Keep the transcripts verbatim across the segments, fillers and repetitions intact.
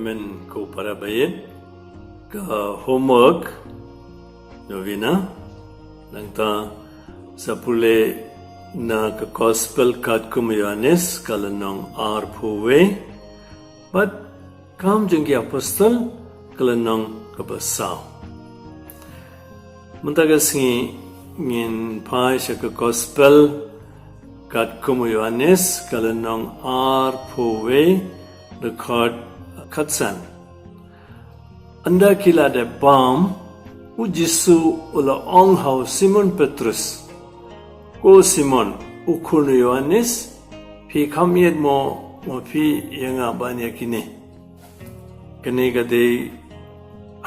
Amen ko para baieit. Ka homework, novena, nangta sa pule na ka Gospel katkum Ïoannis ka lynnong arphew wei, bad Kam jong ki Apostol ka lynnong kaba saw. Mynta ka sngi ngin phai sha ka Gospel katkum u Ïoannis ka lynnong arphew wei, dkhot khatsan. Ynda ki la dep bam, u Jisu u la ong ha u Simon Petrus, "Ko Simon, u khun u Ïoannis, phi kham ïeit mo, mo phi ïa nga ban ïa kine?" Kane ka dei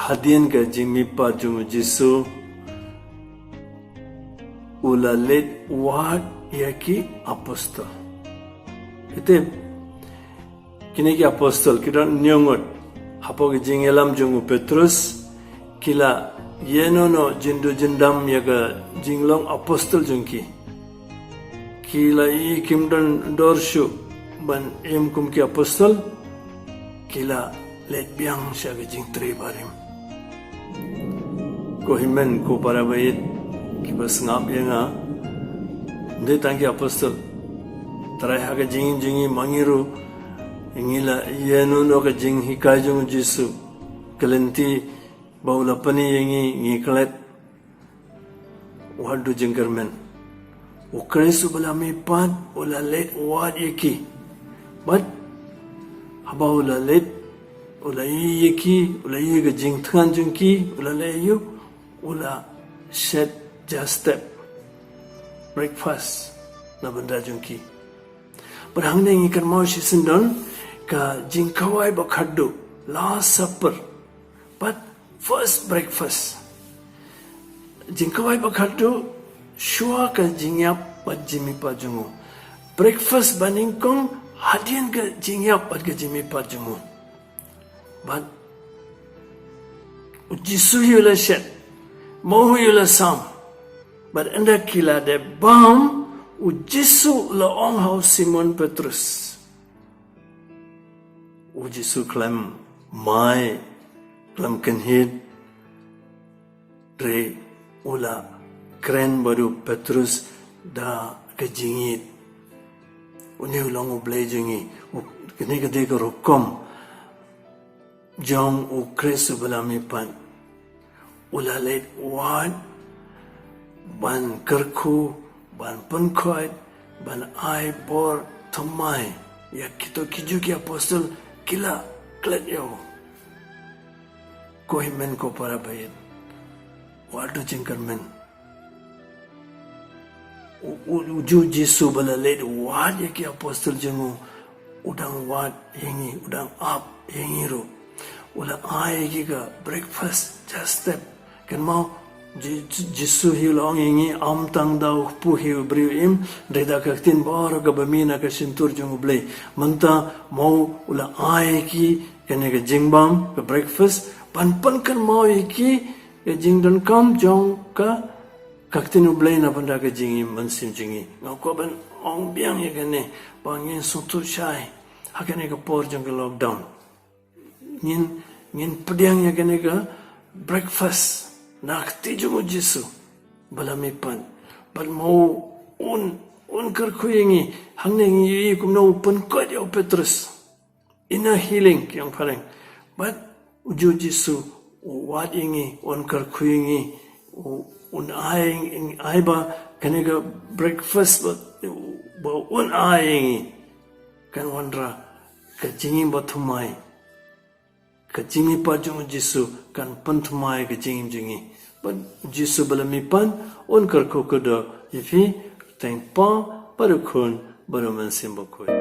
hadien ka jingmihpat jong u Jisu u la leit wad ïa ki apostol. Ite, kine ki apostol ki don hynñiew ngut. Hapoh ka jingïalam jong u Petrus, ki la ïehnoh noh jingduh jingdam ïa ka jinglong apostol jong ki. Ki la ïohi kim don dor shuh ban im kum ki apostol, ki la leit biang sha ka jingtrei barim. Ko hynmen ko para baieit kiba sngap ïa nga, ym dei tang ki apostol. Trai ha ka jingim jong ngi ma ngi ruh ngi la ïehnoh noh ka jinghikai jong u Jisu. Ka lynti ba u la pyni ïa ngi, ngi klet. Wat duh jingkyrmen. U Khrist uba la mihpat u la leit wad ïa ki. Bad haba u la leit, u la ïohi ïa ki, u la ïohi ka jingthngan jong ki, u la leh aïu, u la shet ja step breakfast na bynta jong ki. Bad hangne ngi kynmaw shisyndon ka jingkhawai ba khatduh, Last Supper. Bad first breakfast. Jingkhawai ba khatduh shuwa ka jingïap bad jingmihpat jong u. Breakfast ba nyngkong hadien ka jingïap bad ka jingmihpat jong u. Bad u Jisu hi u la shet, mo hi u la sam. Bad ynda ki la dep bam, u Jisu u la ong ha u Simon Petrus. U Jisu khlem mai, khlem kynhied, hynrei u la kren bad u Petrus da ka jingïeit. Une u long u Blei jong ngi, u, kane ka dei ka rukom jong u Khrist uba la mihpat. U la leit wad ban kyrkhu, ban pynkhuid, ban ai bor thymmai ïa kito kijuh ki apostol ki la klet ïa u. Ko hynmen ko para baieit, wat duh jingkyrmen. U, u, u Ju Jisu ba la leit wad ïa ki apostol jong u, u dang wad ïa ngi, u dang ap ïa ngi ruh. U la ai ïa ki ka breakfast ja step. Kynmaw, Ji-, Ji-, Jisu hi u la ong ïa ngi, ym tang da u kpu hi u briew im, hynrei da ka ktien baroh kaba mih na ka shyntur jong u Blei. Mynta mo u la ai ïa ki kane ka jingbam, ka breakfast, ban pynkynmaw ïa ki ïa ka jingdonkam jong ka, ka ktien u Blei na bynta ka jingim mynsiem jong ngi. Nga kwah ban ong biang ïa kane, ba ngin sngewthuh shai ha kane ka por jong ka lockdown. Ngin, ngin pdiang ïa kane ka breakfast na kti jong u Jisu ba la mihpat. Bad mo un, un kyrkhu ïa ngi, hangne ngi ïohi kumno u pynkhuid ïa u Petrus. Inner healing, ki ong phareng. Bad u Ju Jisu u wad ïa ngi, un kyrkhu ïa ngi, u, un ai, ai ba kane ka breakfast ba, ba un ai ïa ngi kan wanrah ka jingim bathymmai. Ka jingmihpat jong u Jisu kan pynthymmai ka jingim jong ngi. Bad u Jisu ba la mihpat un kyrkhu kyrdoh ïa phi, kyrteng u Kpa bad u Khun bad u Mynsiem Bakhuid.